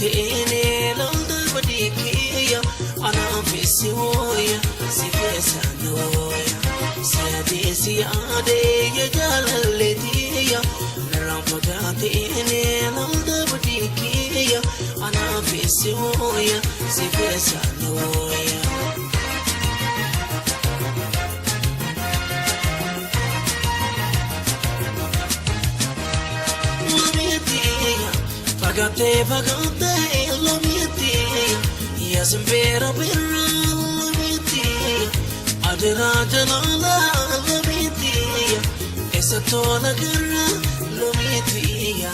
Fagaateen lolta badii anaaf si wooya si keessa nooya. Siyaadee siyaadee jaalalleetiya narraan fagaateen lolta badii anaaf si wooya si keessa nooya. Fagaatee fagaatee loomiitii yaasin beera beera loomiitii adeeraa jalaala loomiitii eessa tola gara loomiitii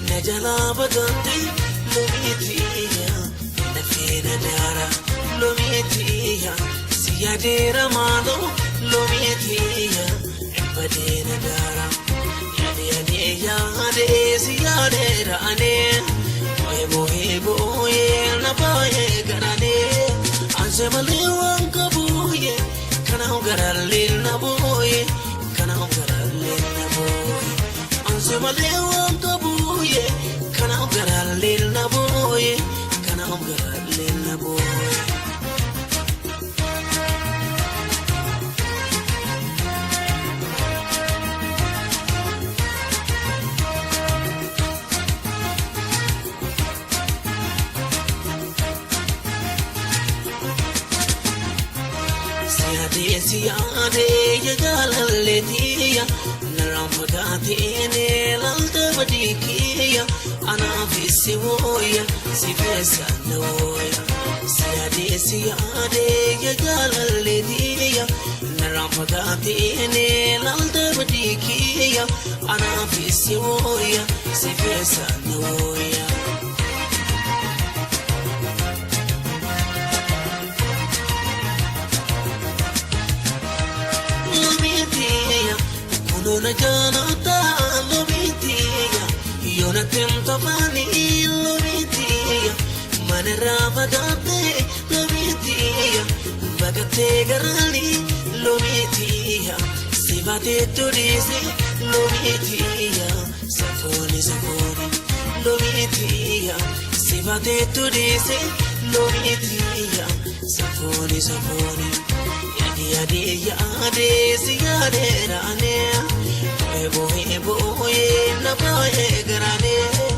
na jalaa bagaatee loomiitii lafee na daara loomiitii si yaadeera maaloo loomiitii badee na daara. Yaadee yaadee si yaadeera anee booyee booyee booyee na booyee garanee anse malee waan qabuuyee kanaaf garaalee na booyee kanaaf garaalee na booyee anse malee waan qabuuyee kanaaf garaalee na booyee kanaaf garaalee na booyee. Siyaadee siyaadee jaalalleetiya narraan fagaateen laalta badiikiyya anaaf si wooya si keessa nooya. Siyaadee siyaadee jaalalleetiya narraan fagaateen laalta badiikiyya anaaf si wooya si keessa nooya. Kunuuna jaalata loomiitiya yoona temtafaanii loomiitiya manarraa fagaatee loomiitiya baqatee garaanii loomiitiya sibatee turiise loomiitiya safooni safooni loomiitiya sibatee turiise loomiitiya safooni safooni. Yaadee yaadee si yaadeera anee booyee booyee na booyee garanee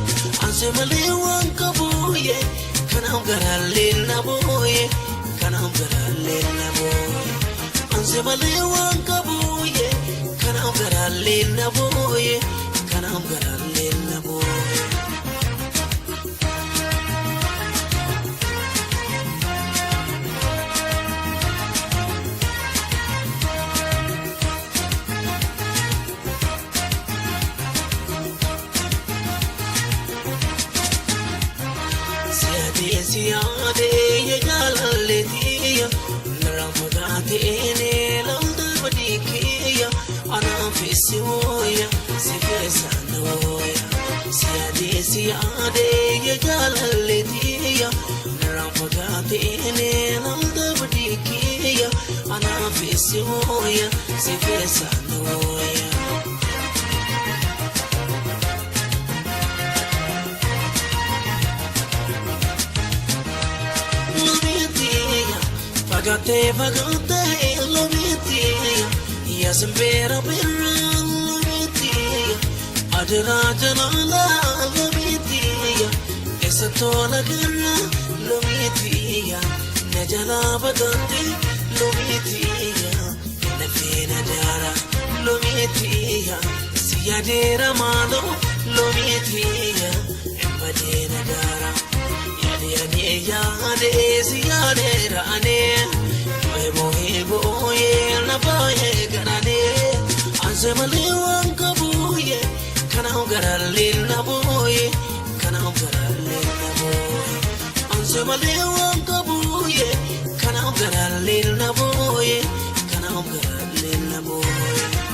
anse malee waan qabuuyee kanaaf garaalee na booyee kanaaf garaalee na booyee anse malee waan qabuuyee kanaaf garaalee na booyee kanaaf garaalee na booyee. Siyaadee siyaadee jaalalleetiya narraan fagaateen lolta badiikiyya anaaf si wooya si keessa nooya. Siyaadee siyaadee jaalalleetiya narraan fagaateen lolta badiikiyya anaaf si wooya si keessa nooya. Fagaatee fagaatee loomiitiya yaasin beera beera loomiitiya adeeraa jalaala loomiitiya eessa tola gara loomiitiya na jalaa baqatee loomiitiya lafee na daara loomiitiya si yaadeera maaloo loomiitiya badee na daara. Yaadee yaadee si yaadeera anee booyee booyee na booyee garanee anse malee waan qabuuyee kanaaf garaalee na booyee kanaaf garaalee na booyee anse malee waan qabuuyee kanaaf garaalee na booyee kanaaf garaalee na booyee.